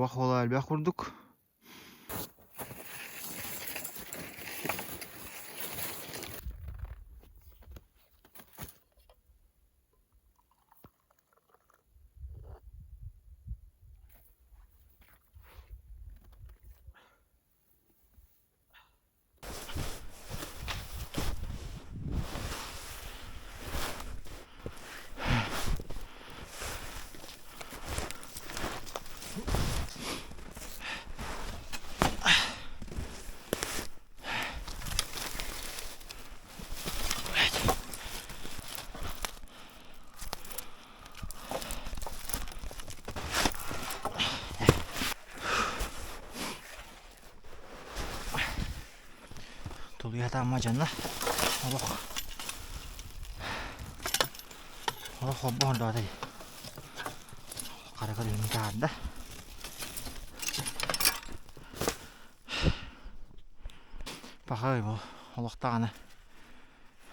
Куобах уола элбэх курдук. Тулуйа сатаама дьонно олох олох холбоһон доотой хара көрүҥүн таһаарда Пахай бу олох даҕаны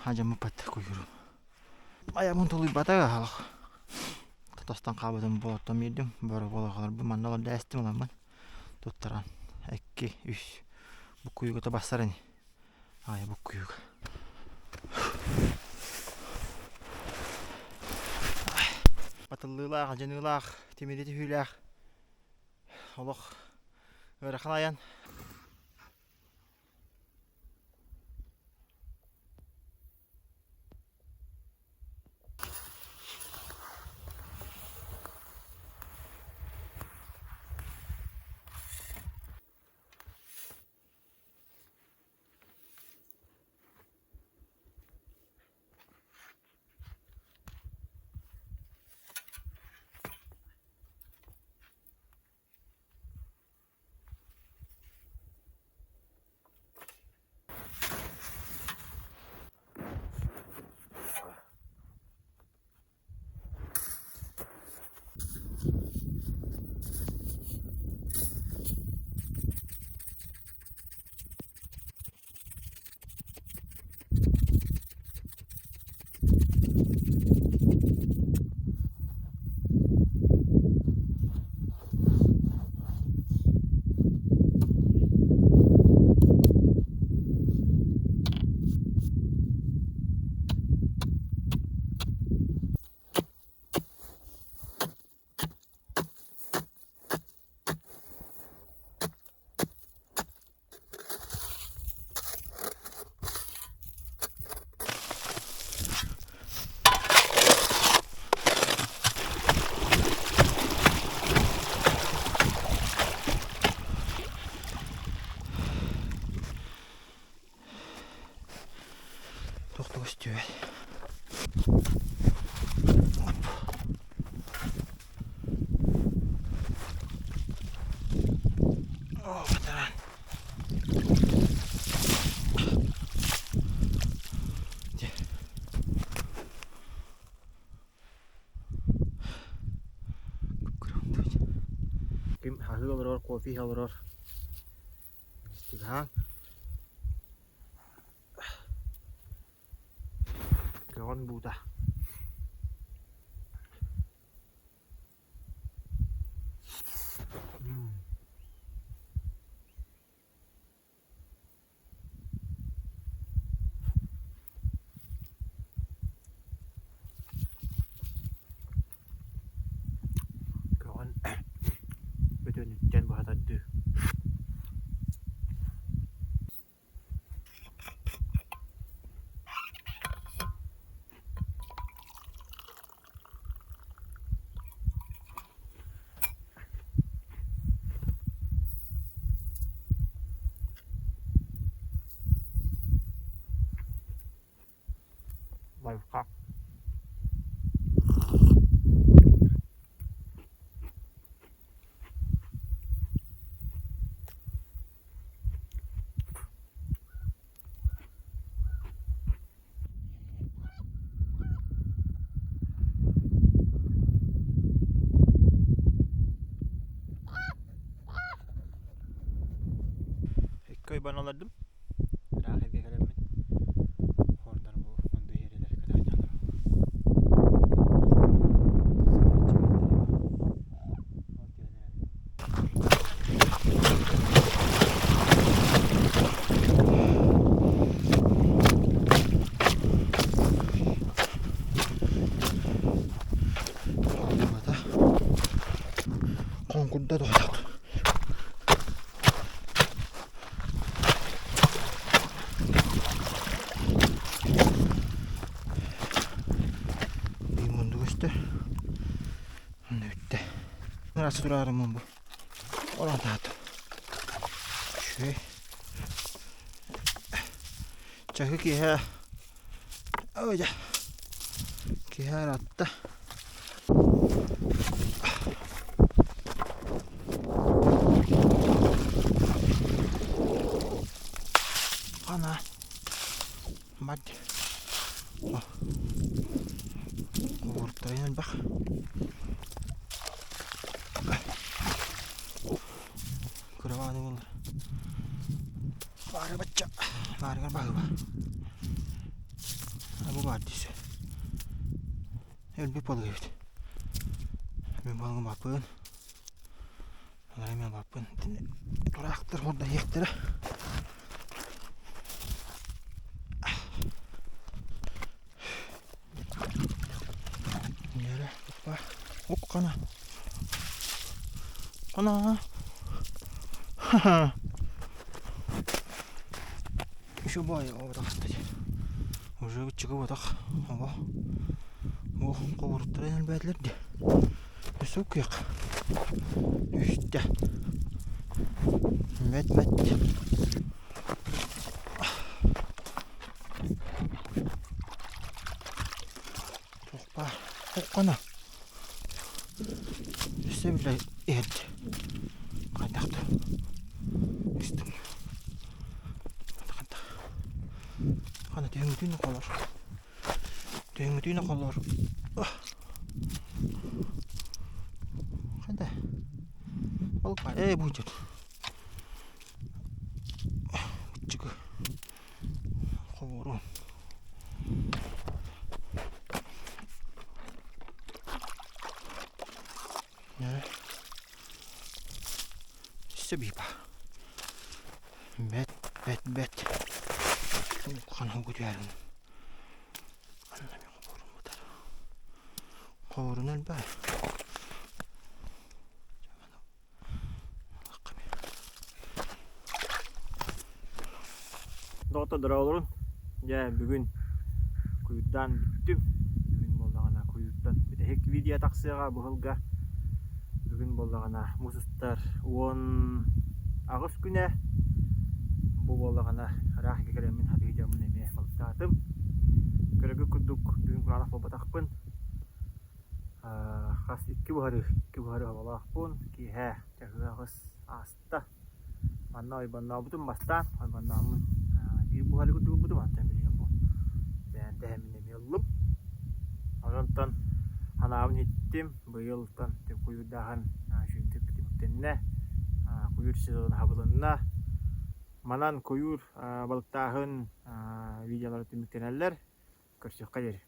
хадьаммыппат куйуурум айаммын тулуйбата олох тостон хаалбытым болоттон биэрдим боруобалаһаларбын манна олордо эстим ыламмын туттаран икки үс буккуйууга барсар ини аайы буккуйууга Батыллыылаах, алдьаныылаах, тимири түһүүлээх олох ыарахан айан. Туох да көстүбэт. О, батаран. Ким аһыы олорор, кофе иһэ олорор. Истигаһаҥ. Көҕөн буута. Көҕөн бөтөнүттэн быһа тардыы. Лайфхак. Икки ойбон олордум. Ыраах эргэ кэлэммин. Хордар бу мунду иһэрилэр көтөҕөнньоллор. Араасы тураарыммын бу. Орон таһаттым. Үчүгэй. Чаһы киэһэ Ой, киэһэ ыраатта. Ана мать Кууртайын элбэх. Кырабааны буллар. Баары бачча. Баарыгар баһыба. Бу баар десе. Өлбүт балык эбит. Мин балыгым баппын. Алай мен баппын. Тураактар хорда иэхтэрэ. Нэрэ, опа. Ок, қана. Қана. Ха-ха. Еще бай, оботах, кстати. Уже чыгы ботах. Оба. Бу коворуттара элбээтилэр ди. Өссө укуйах. Үстэ. Мет мет. Туохпа. Хоккана. Өссө бile иһэрди. Хайдахта. Истим. Хана түһүҥүтүүнү холор. Түһүҥүтүүнү холор. Хайда. Ол э бу чөт. Чыгы. Ховору. Өссө биипа. Бэт, бэт, бэт. Хан хогу түһэрин. Анна мен ховорун бутар. Ховорун элбэ. Доҕоттор дорооболорун. Дьэ бүгүн куйуурдаан бүттүм. Бүгүн буоллаҕына куйууртан бүтэһик видео тахсыаҕа бу сылга. Бүгүн буоллаҕына муус устар 18 күнэ. Бу буоллаҕына ыраах иһгэ кэлэммин хатыы дьоммун эмиэ балыктаатым. Көрөргүт курдук бүгүн кураанах буолбатахпын. Хас икки буһары оболоохпун. Киэһэ чаһыы 8 ааста. Манна ойбоннообутум бастаан, ойбоннооммун биир буһары курдук ылбытым, онтон билигин бу бэйэм тэһэммин эмиэ ыллым. Онтон ханаабын иһиттим, быйылтан куйуурдааһын үчүгэйдик түмүктэннэ, куйуур сезона хабылынна. Манан куйуур балыктааһын видеолара түмүктэнэллэр. Көрсүөххэ диэри.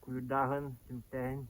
Куйуурдааһын, түмүктээһин.